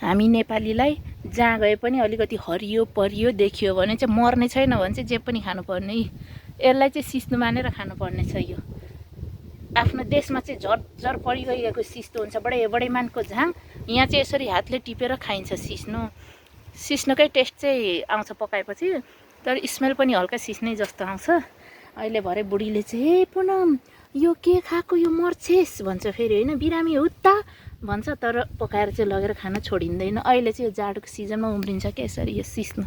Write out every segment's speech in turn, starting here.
हामी नेपालीलाई जहाँ गए पनि अलिकति हरियो परियो देखियो भने चाहिँ मर्ने छैन भने चाहिँ जे पनि खानुपर्ने। यसलाई चाहिँ सिस्नु मानेर खानुपर्ने छ। यो आफ्नो देशमा चाहिँ झरझर परिगएको सिस्नो हुन्छ, बडे मानको झाङ। यहाँ चाहिँ यसरी हातले टिपेर खाइन्छ सिस्नो। सिस्नोकै टेस्ट चाहिँ आउँछ पकाएपछि, तर स्मेल पनि हल्का सिस्नै जस्तो आउँछ। अहिले भरे बुढीले चाहिँ हे पुनम यो के खाएको, यो मर्छेस भन्छ फेरि, होइन बिरामी हो त भन्छ। तर पकाएर चाहिँ लगेर खान छोडिँदैन। अहिले चाहिँ यो जाडोको सिजनमा उम्रिन्छ क्या यसरी यो सिस्नो।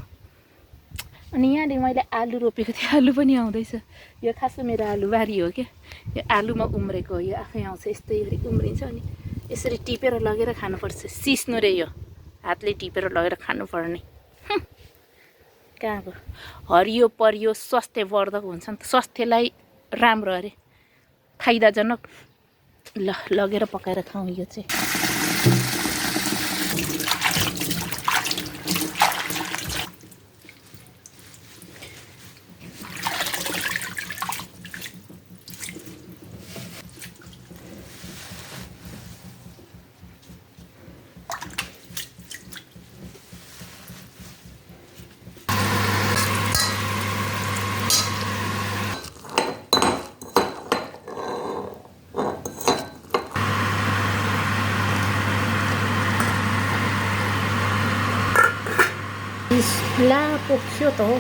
अनि यहाँनिर मैले आलु रोपेको थिएँ, आलु पनि आउँदैछ। यो खासमा मेरो आलुबारी हो क्या, यो आलुमा उम्रेको हो। यो आफै आउँछ, यस्तै उम्रिन्छ। अनि यसरी टिपेर लगेर खानुपर्छ सिस्नो रे। यो हातले टिपेर लगेर खानुपर्ने। कहाँ अब हरियो परियो स्वास्थ्यवर्धक हुन्छ नि त, स्वास्थ्यलाई राम्रो अरे, फाइदाजनक। ल लगेर पकाएर खाउँ यो चाहिँ। ला पोख्यो त हौ।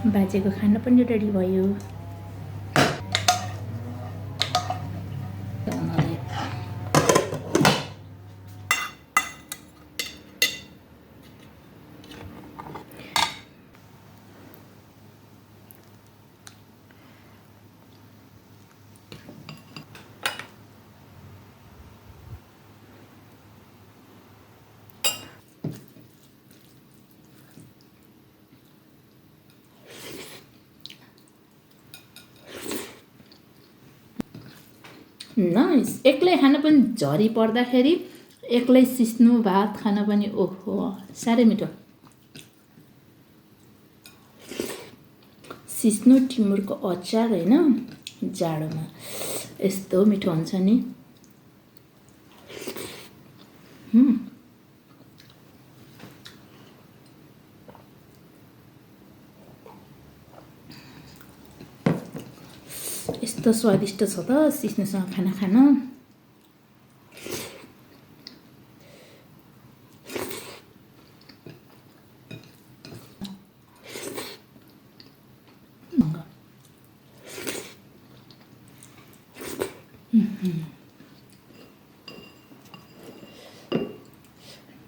बाजेको खाना पनि रेडी भयो। नाइस। एक्लै खान पनि झरी पर्दाखेरि एक्लै सिस्नु भात खान पनि ओहो साह्रै मिठो। सिस्नु टिमुरको अचार होइन, जाडोमा यस्तो मिठो हुन्छ नि। यस्तो स्वादिष्ट छ त सिस्नुसँग खाना खान।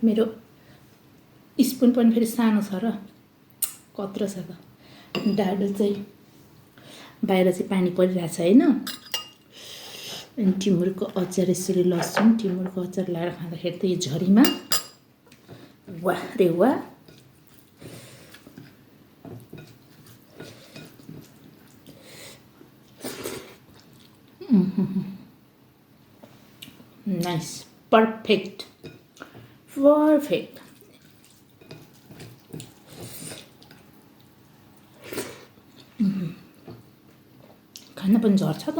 मेरो स्पुन पनि फेरि सानो छ र कत्रो छ त। डाडु चाहिँ बाहिर चाहिँ पानी परिरहेछ होइन। अनि टिमुरको अचार यसरी लसुन टिमुरको अचार लगाएर खाँदाखेरि त यो झरीमा वाह रे वाह। Nice, perfect. खाना पनि झर्छ त।